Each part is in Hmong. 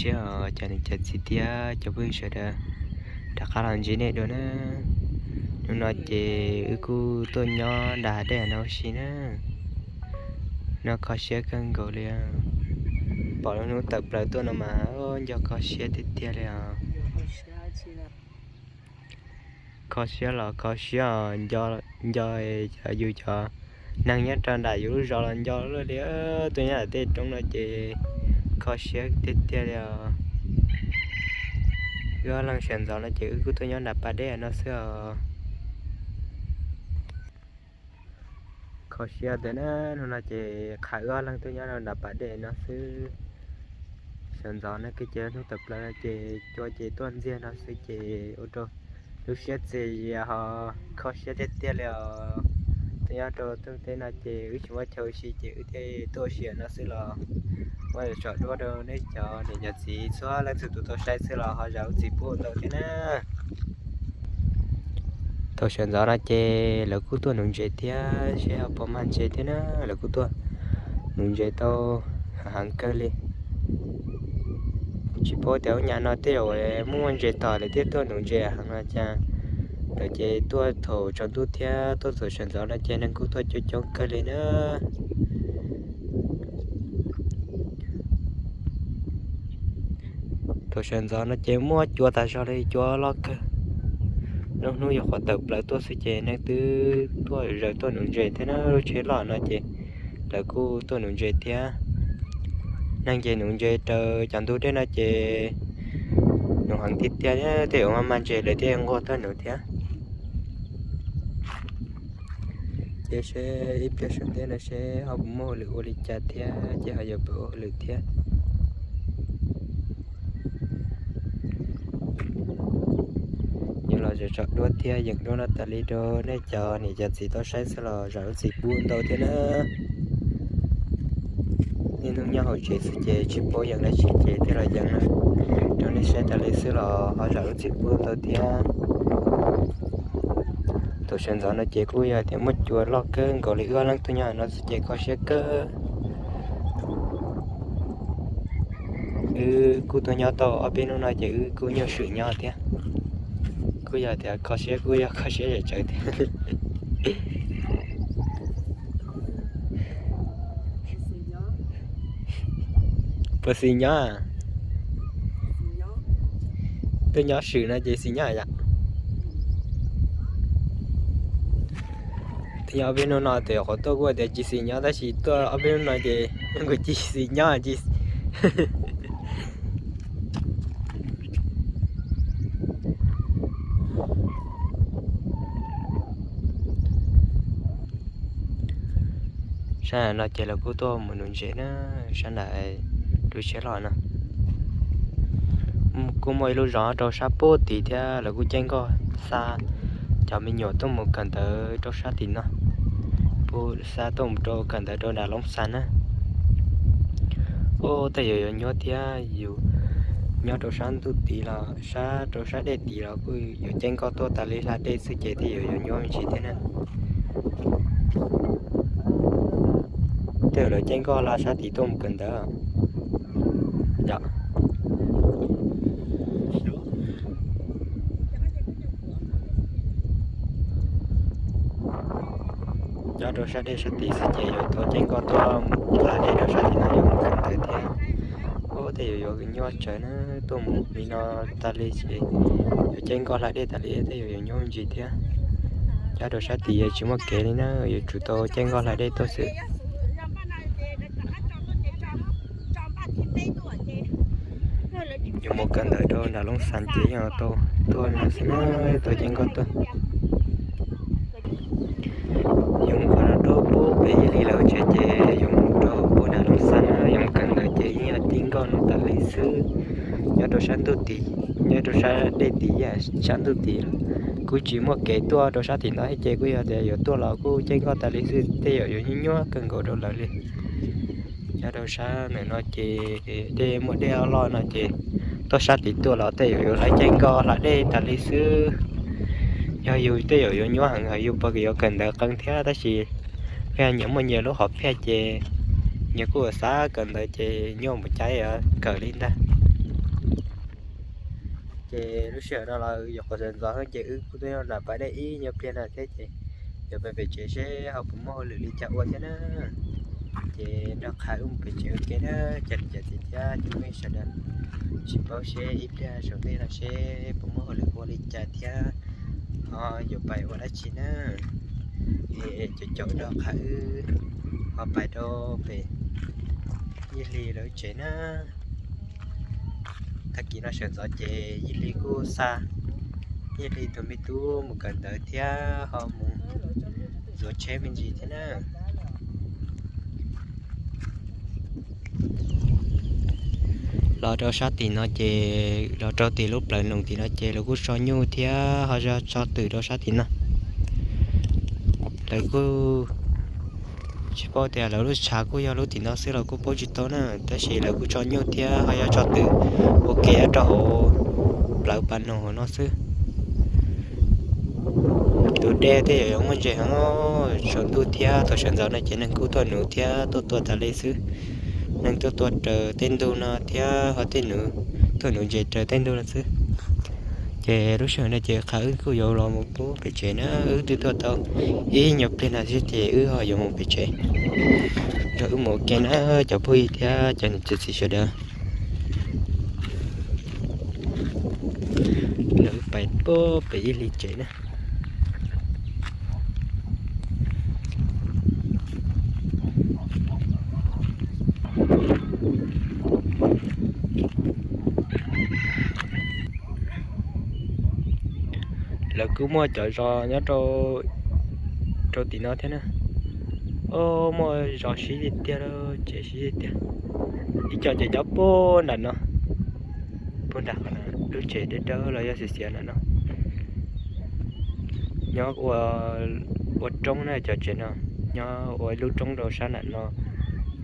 Siab os cov niam cov txiv thiab cov phooj ywg sawv daws, rov qab los ntsib nej dua na. Hnub no ces wb kuj tuaj nyob nram hav dej no ua si na. No kho siab kawg nkaus li. Pom lub hnub tawm plaws tuaj no mas nco kho siab tiag tiag li os. Kho siab los kho siab os, nco, nco yus cov neeg nyob rau nram yus lub zos los nco luaj li. Tuaj nyob nram tej roob no ces kho siab tiag tiag li os. Wb ob leeg sawv ntxov no ces wb kuj tuaj nyob nram pas dej no xwb os. Kho siab tiag na, hnub no ces qhov wb ob leeg tuaj nyob rau nram pas dej no xwb. Sawv ntxov no ces hnub tawm plaws no ces cua ces tuaj ntxiag no xwb ces ua rau lub siab txias zias ho kho siab tiag tiag li os. Tuaj nyob rau tej teb no ces wb tsis muaj chaw ua si ces wb thiaj tuaj ua si no xwb los muab tsom duab rau nej cov niam cov txiv txhua leej txhua tus tau saib xwb los ho zam lub txim pub ntau thiab na. Thaum sawv ntxov no ces lawv kuj tuaj nuv ntses thiab seb ho puas mag ntses thiab na, lawv kuj tuaj nuv ntses tau heev kawg li. Tsis paub tias ub nyam no tej zaum muaj muaj ntses tod lawv thiaj tuaj nuv ntses heev no cas. Lawv ces tuaj thaum tsaus ntuj thiab tuaj thaum sawv ntxov no ces neeg kuj tuaj coob coob kawg li na. Thaum sawv ntxov no ces muaj cua tas zog li, cua loj kawg. Lub hnub yuav qhuav tawm plaws tuaj xwb ces neeg twb tuaj zaws tuaj nuv ntses thiab na, lub tsheb loj no ces lawv kuj tuaj nuv ntses thiab. Neeg ces nuv ntses raws cov ntug dej no ces nuv heev tiag tiag, tej zaum mag mag ntses lawv thiaj nquag tuaj nuv thiab. Ces seb ib pliag sawv ntej no seb ho puas muaj hauj lwm ua li cas thiab ces ho yuav pib ua hauj lwm thiab. Yog los tsom duab thiab yeem duab no tas li rau nej cov niam cov txiv tau saib xwb los zam lub txim pub ntau thiab na. Niaj hnub nyob hauv tsev xwb ces tsis paub yeem dab tsi ces thiaj los yeem na. Rau nej saib tas li xwb los ho zam lub txim pub ntau thiab. Thaum sawv ntxov no ces kuj yog tias muaj cua loj kawg nkaus li, wb ob leeg tuaj nyob no xwb ces kho siab kawg. Wb kuj tuaj nyob tau ob peb hnub no ces wb kuj nyuaj swm nyob thiab. Kuj yog tias kho siab kuj yog kho siab zam tsawv thiab. Puas xis nyob? Tuaj nyob swm no ces xis nyob yom. Tuaj nyob ob peb hnub no tes qhov tuaj kuj tias tsis xis nyob tab sis tuaj ob peb hnub no ces kuj tsis xis nyob ces sab no ces lawv kuj tuaj mus nuv ntses na, sab nram lub tsheb loj no. Kuj muaj ib lub zos rau sab pub tid thiab lawv kuj caij nkoj xa cov me nyuam tuaj mus kawm ntawv rau sab tim no, pub xa tuaj mus rau kawm ntawv rau nram Loob Xas na. Ub, tej zaum yuav nyuaj thiab, yus nyob rau sab ntuj tid los sab rau sab dej tid los kuj yuav caij nkoj tuaj tas li hla dej xwb ces tej zaum yuav nyuaj me ntsis thiab na. Tej zaum lawv caij nkoj hla sab tid tuaj mus kawm ntawv yom. Nyob rau sab dej sab tid xwb ces yuav tau caij nkoj tuaj hla dej rau sab tim no yuav mus kawm ntawv thiab. Ub, tej zaum yuav nyuaj tsawv na, tuaj mus li no tas li ces yuav caij nkoj hla dej tas li tej zaum yuav nyuaj me ntsis thiab. Nyob rau sab tid yuav tsis muaj kev li na, yuav tsum tau caij nkoj hla dej tuaj xwb. Yuav mus kawm ntawv rau nram Loob Xas ces yeej tau tuaj no xwb na, tau caij nkoj tuaj. Yuav mus qhov no rau pub pem ib hlis lawv tsev ces yuav mus rau pub nram Loob Xas na, yuav mus kawm ntawv ces yeej yog caij nkoj no tas li xwb. Nyob rau sab ntuj tid, nyob rau sab dej tid, sab ntuj tid kuj tsis muaj kev tuaj rau sab tim no thiab ces kuj yog tias yuav tuaj los kuj caij nkoj tas li xwb tej zaum yuav nyuaj nyuaj kawg nkaus rau lawv li. Nyob rau sab ntawm no ces dej muaj dej loj loj no ces tuaj sab tid tuaj los tej zaum yuav hlais caij nkoj hla dej tas li xwb. Yog yus tej zaum yuav nyuaj heev, yus pom yuav kawm ntawv qee thiab tab sis nyias muaj nyias lub hom phiaj ces nyias kuj xav kawm ntawv ces nyuaj mus caij kawm li ntag. Ces lub sij hawm no los yuav quav sawv ntxov xwb ces wb kuj tuaj nram pas dej ib nyuag pliag no thiab ces yuav mus pem tsev seb ho puas muaj hauj lwm li cas ua thiab na. Ces nrog Qhaj wb mus pem tsev ua ke na, cov niam cov txiv thiab cov phooj ywg sawv daws. Tsis paub seb ib pliag saum ntej no seb puas muaj hauj lwm ua li cas thiab ho yuav pais ua dab tsi na. Es caum caum nrog Qhaj wb ho pais rau pem Yij Hli lawv tsev na. Tag kis no sawv ntxov ces Yij Hli kuj xa Yij Hli tus me tub mus kawm ntawv thiab ho mus ntxuav tsheb me ntsis thiab na. Los rau sab tim no ces los rau tim lub plawv noos tim no ces lawv kuj tso nyuj thiab ho yog tso twm rau sab tim no. Lawv kuj tsis paub tias lawv lub tshav kuj yog lub tim no xwb los kuj paub tsis tau na, tab sis lawv kuj tso nyuj thiab ho yog tso twm ua ke rau hauv plawv pas noog hauv no xwb. Tus dej tej zaum yuav muaj ntses heev, tsaus ntuj thiab thaum sawv ntxov no ces neeg kuj tuaj nuv thiab tuaj tua tas li xwb. Neeg tuaj tua raws tej ntug no thiab ho tej nuv, tuaj nuv ntses raws tej ntug no xwb. Ces lub sij hawm no ces Qhaj wb kuj yuav los mus pub pem tsev na, wb twb tuaj tau ib nyuag pliag no xwb ces wb ho yuav mus pem tsev. Nrog wb mus ua ke na cov phooj ywg thiab cov niam cov txiv sawv daws. Lawv pais pem Yij Hli tsev na. Lawv kuj muaj cov zos nyob rau, rau tim no thiab na. Muaj zos sib tiag, tsev sib tiag. Ib co ces nyob puag nram no, puag nram qhov lub tsev dawb dawb los yog xiav xiav nram no. Nyob ua, ua roob na cov tsev no, nyob ua ib lub roob rau sab nram no.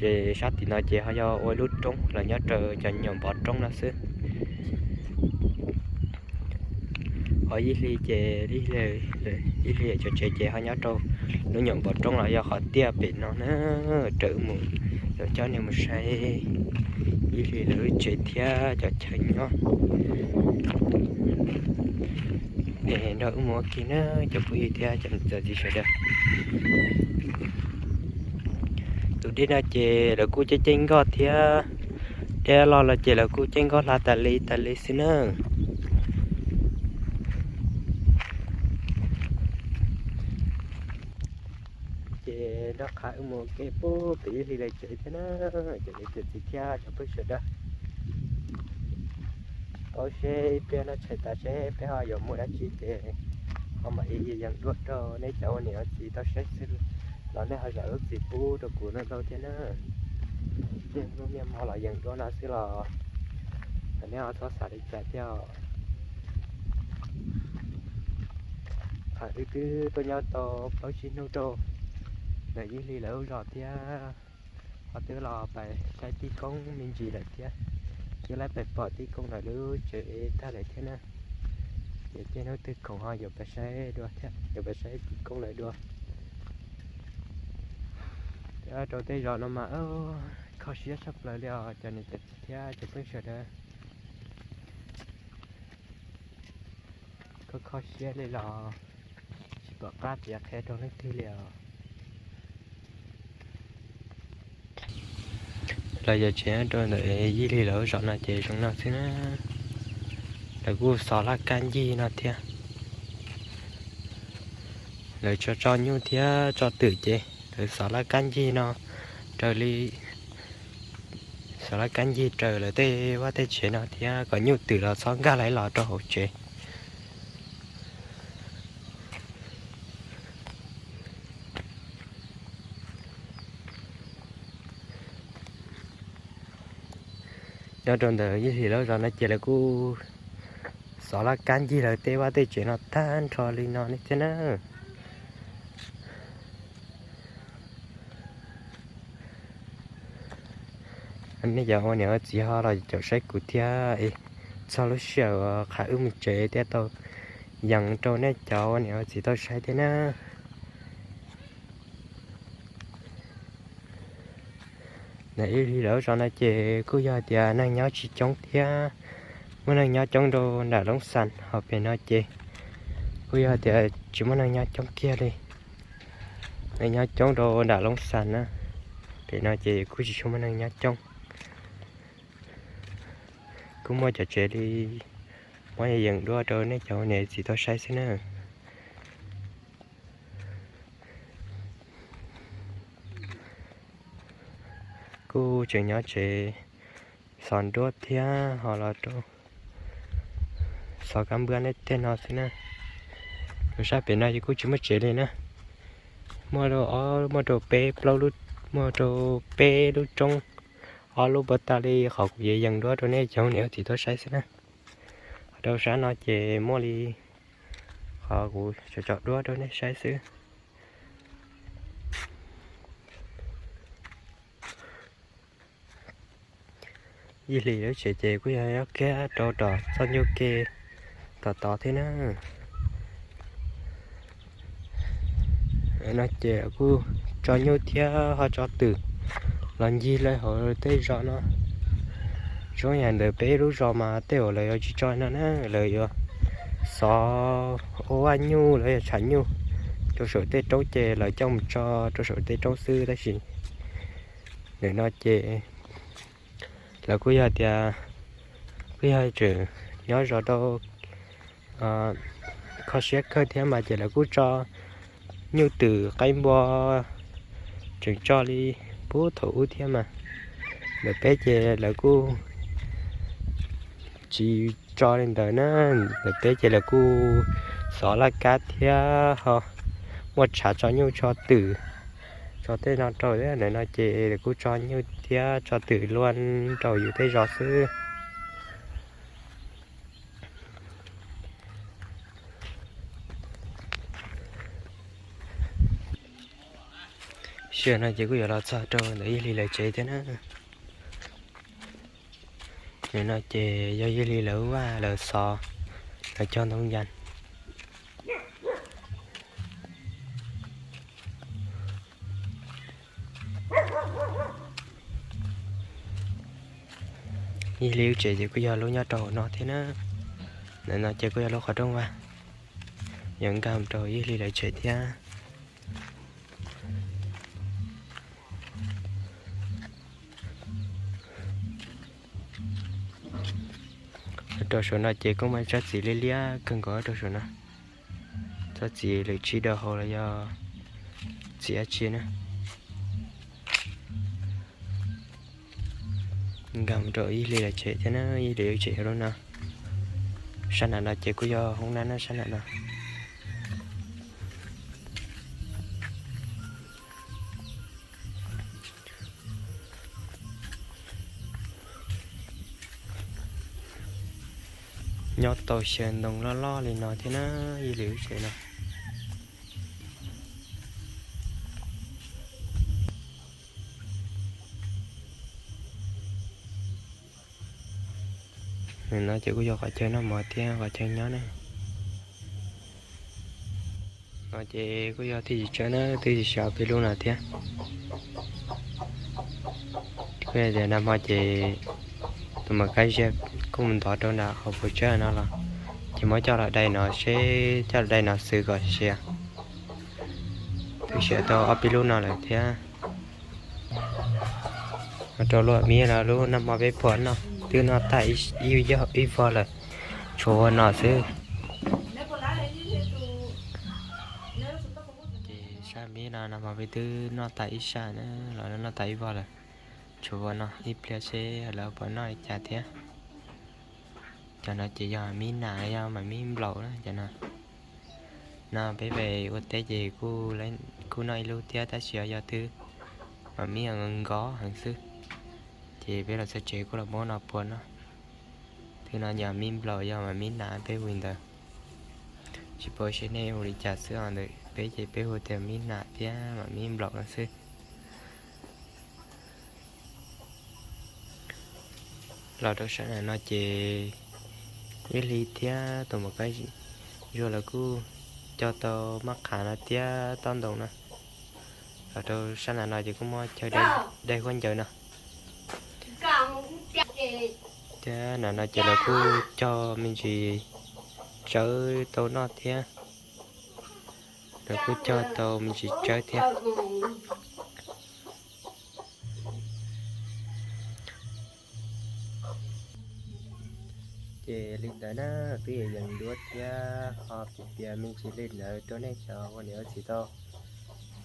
Ces sab tim no ces ho yog ua ib lub roob los nyob rau cov nyuam npov roob no xwb. Ho Yij Hli ces, Yij Hli cov tsev ces ho nyob rau lub nyuam npov roob los yog qhov tiaj pem no na. Raws wb mus, coj nej mus saib Yij Hli lawv lub tsev thiab cov chaw nyob. Es nrog wb mus ua ke na cov phooj ywg thiab cov niam cov txiv sawv daws. Tus dej no ces lawv kuj ceeb ceeb nkoj thiab, dej loj los ces lawv kuj ceeb nkoj hla tas li tas li xwb na. Ces nrog Qhaj wb mus ua ke pub pem Yij Hli lawv tsev thiab na, cov niam cov txiv thiab cov phooj ywg sawv daws. Tsis paub seb ib pliag no tshais tas seb peb ho yuav mus dab tsi ces ho mam li yees dua rau nej cov ua niam ua txiv tau saib xwb, los nej ho zam lub txim pub rau kuv no ntau thiab na. Niaj hnub niaj hmo los yees dua no xwb los nej ho txhob xav li cas thiab. Qhaj wb twb tuaj nyob tau plaub tsib hnub rau ntawm Yij Hli lawv lub zos thiab, ho twb los pais saib tij koob me ntsis lawm thiab, twb lawv pais pom tij koob lawv lub tsev tag lawm thiab na. Ces tej hnub twg khoom ho yuav pais saib dua thiab, yuav pais saib tij koob lawv dua. Rau tej zos no mas kho siab tshaj plaws li os cov niam cov txiv thiab cov phooj ywg sawv daws. Kho kho siab li los tsis pom qab piav qhia rau leej twg li os. Los yog tsev rau ntawm Yij Hli lawv zos no ces zoo no xwb na. Lawv kuj xov laj kab ncig no thiab. Lawv tso tso nyuj thiab tso twm ces lawv xov laj kab ncig no raws li, xov laj kab ncig raws lawv tej vaj tej tsev no thiab kom nyuj twm los txhob nkag los rau hauv tsev. Nyob rau ntawm Yij Hli lawv zos no ces lawv kuj xov laj kab ncig lawv tej vaj tej tsev no tag nrho li no thiab na. Nej cov ua niam ua txiv ho los caum saib kuv thiab es txog lub sij hawm uas Qhaj wb mus tsev thiaj tau yees rau nej cov ua niam ua txiv tau saib thiab na. Ntawm Yij Hli lawv zos no ces kuj yog tias neeg nyob tsis coob thiab, Muaj neeg nyob coob rau nram Loob Xas, ho pem no ces kuj yog tias tsis muaj neeg nyob coob kiag li. Neeg nyob coob rau nram Loob Xas na, pem no ces kuj tsis tshua muaj neeg nyob coob. Kuj muaj cov tsev li, muab yees duab rau nej cov niam txiv tau saib xwb na. Kuj tseem nyob tsev xov nruab thiab ho los rau xov kab npua nej tej no xwb na. Rau sab pem no ces kuj tsis muaj tsev li na. Muaj, muaj rau peb plaub lub, muaj rau peb lub roob, ob lub puag ta li qhov kuv yees duab rau nej cov niam txiv tau saib xwb na. Rau sab no ces muaj li qhov kuv tsom tsom duab rau nej saib xwb. Yij Hlis lub tsev ces kuj yog nyob kiag rau tom txoj ncauj ke tom tod thiab na. No ces kuj tso nyuj thiab ho tso twm los ncig lawm hauv tej zos no. Zoo yam ntawm peb lub zos mas tej uas lawv yuav tsis tso no na, lawv yuav xov ua vaj nyuj, lawv yuav tshav nyuj rau saum tej roob ces lawv coj mus tso rau saum tej roob xwb, tab sis ntawm no ces lawv kuj yog tias kuj yog tseem nyob zov tau kho siab kawg thiab mas ces lawv kuj tso nyuj twm qaib npua tseem tso li puag thaum ub thiab mas. Ntawm peb ces lawv kuj tsis tso li ntawd na, ntawm peb ces lawv kuj xov laj kab thiab ho muaj tshav tso nyuj tso twm tso tej no rau thiab. Ntawm no ces lawv kuj tso nyuj thiab tso twm luaj rau yus tej zos xwb. Sij hawm no ces kuj yuav los txog rau ntawm Yij Hli lawv tsev thiab na. Nim no ces yog Yij Hli lawv vaj lawv xov, lawv cog ntoo yas. Yij Hli lub tsev ces kuj yog lub nyob rau hauv no thiab na. Ntawm no ces kuj yog lub qhov rooj vag, yog nkag rau Yij Hli lawv tsev thiab. Rau saum no ces kuj muaj tsob txiv liab liab kawg nkaus rau saum no. Tsob txiv lwm tsib dau hauv los yog txiv dab tsi na. Nkag mus rau Yij Hli lawv tsev thiab na, Yij Hli lawv tsev yog lub no. Sab nram no ces kuj yog hoob nab na, sab nram no. Nyob tau xyaw ntoo loj loj li no thiab na, Yij Hli lub tsev no. Nim no ces kuj yog qhov chaw noj mov thiab qhov chaw nyob na. No ces kuj yog twb tsis tsawg na, twb tsis xyaw peb lub no thiab. Kuj yog tias nag hmo ces tus maum kab ziag kuj mus ntov rau nram qhov puas tsawb no los, ces muab coj los dai no seb, coj los dai no xwb kom siav. Twb siav tau ob peb lub no lawm thiab. Rau luag mib no lub nag hmo peb puag noj twb noj tag ib, ib vog lawm, tshuav vog no xwb. Ces sab mib no nag hmo peb twb noj tag ib sab na, los noj tag ib vog lawm, tshuav vog no, ib pliag seb lawv puas noj li cas thiab. Cov no ces yog mib nas, yog mas mib nplaum na cov no. No peb pem ua teb ces kuj noj ib lub thiab tab sis yog twb mas mib nkov heev xwb, ces peb los txog tsev kuj los muab no puag no. Twb no yog mib nplaum, yog mas mib nas peb hu li ntawd. Tsis paub seb nej hu li cas xwb os, ntawm peb ces peb hu tias mib nas thiab mas mib nplaum no xwb. Los rau sab nram no ces Yij Hli thiab tus maum kab zuag lawv kuj cog tau maj qhav no thiab tob ntoo no. Los rau sab nram no ces kuj muaj chaw dai huab ncaws no. Thiab na no ces lawv kuj cog me ntsis tsawb tau noj thiab, lawv kuj cog tau me ntsis tsawb thiab. Ces li ntawd na, twb yeej yees duab thiab ho piav piav me ntsis li ntawd rau nej cov ua niam ua txiv tau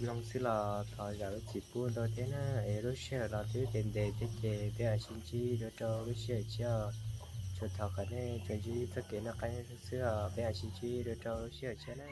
mloog xwb los thov zam lub txim pub ntau thiab na. Es lub sij hawm los twb ntev ntev thiab ces peb mam sib ntsib dua rau lub sij hawm tshiab. Tsuas thov kom nej tsuas ntsib txoj kev noj qab nyob zoo xwb os, peb mam sib ntsib dua rau lub sij hawm tshiab na.